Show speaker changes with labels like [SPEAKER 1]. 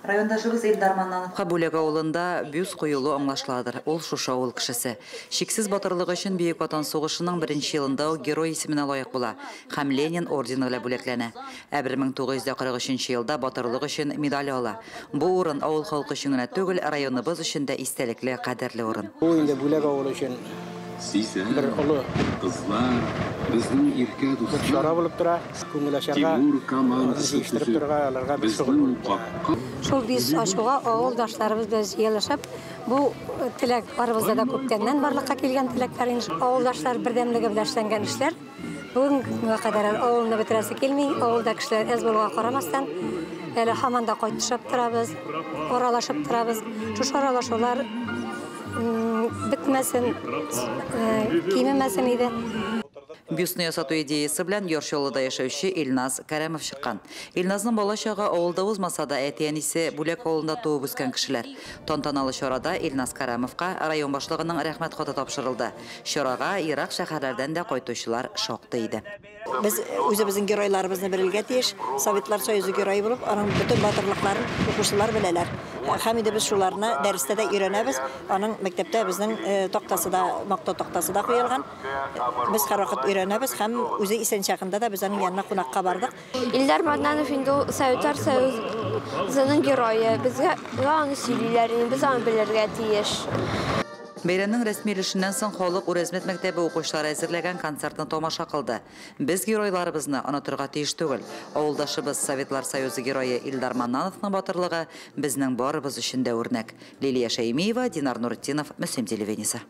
[SPEAKER 1] Райондашыбыз Илдар Маннановка Бүләк авылында бюст куелу аңлашыладыр. Ул шушы авыл кешесе. Чиксез батырлыгы өчен Бөек Ватан сугышының беренче елында ук Герой исеменә лаек була һәм Ленин ордены белән бүләкләнә. Ә 1943 елда Батырлык өчен медале ала. Бу урын авыл халкы өчен генә түгел, районыбыз өчен дә истәлекле, кадерле урын.
[SPEAKER 2] Бу инде Бүләк авылы өчен
[SPEAKER 3] Сизәм,
[SPEAKER 2] бер олы
[SPEAKER 3] кызлар, безнең иркә
[SPEAKER 2] бер
[SPEAKER 3] дуслар.
[SPEAKER 2] чара булып тора. Күңел ачарга,
[SPEAKER 3] Тимур
[SPEAKER 2] аларны
[SPEAKER 3] командасы
[SPEAKER 2] җыештырып
[SPEAKER 3] төзеп,
[SPEAKER 2] торырга, аларга бер шөгыль
[SPEAKER 3] безнең
[SPEAKER 2] булып тора.
[SPEAKER 3] капка
[SPEAKER 4] Шул бюст ачуга авылдашларыбыз белән җыелышып, бу теләк барыбызда да күптәннән барлыкка килгән теләкләр инде. Авылдашлар бердәмлеге белән эшләнгән эшләр. Бүгенге көнгә кадәр әле авылны бетерәсе килми. Авылда кешеләр әз булуга карамастан, әле һаман да кайтышып торабыз, аралашып торабыз. Шушы аралашулар бетмәсен, кимемәсен иде.
[SPEAKER 1] Бюстны ясату идеясы белән Яр Чаллыда яшәүче Илназ Кәрәмов чыккан. Илназның бала чагы авылда узмаса да, әти-әнисе Бүләк авылында туып үскән кешеләр. Тантаналы чарада Илназ Кәрәмовка район башлыгының рәхмәт хаты тапшырылды. Чарага ерак шәһәрләрдән дә кайтучылар шактый иде.
[SPEAKER 5] Без үзебезнең геройларыбызны белергә тиеш. Советлар Союзы герое булып, аның бөтен батырлыкларын укучылар беләләр. Һәм инде без шуларны дәрестә дә өйрәнәбез. Аның мәктәптә безнең тактасы да, мактау тактасы да куелган. Без һәрвакыт өйрәнәбез һәм үзе исән чагында да без аның янына кунакка бардык.
[SPEAKER 6] Илдар Маннанов инде ул Советлар Союзының герое. Безгә аны сөйлиләр, инде без аны белергә тиеш.
[SPEAKER 1] Бәйрәмнең рәсми өлешеннән соң халык Үрәзмәт мәктәбе укучылары әзерләгән концертны тамаша кылды. Без геройларыбызны онытырга тиеш түгел. Авылдашыбыз Советлар Союзы герое Илдар Маннановның батырлыгы безнең барыбыз өчен дә үрнәк. Лилия Шәймиева, Динар Нуретдинов, Мөслим телевидениесе.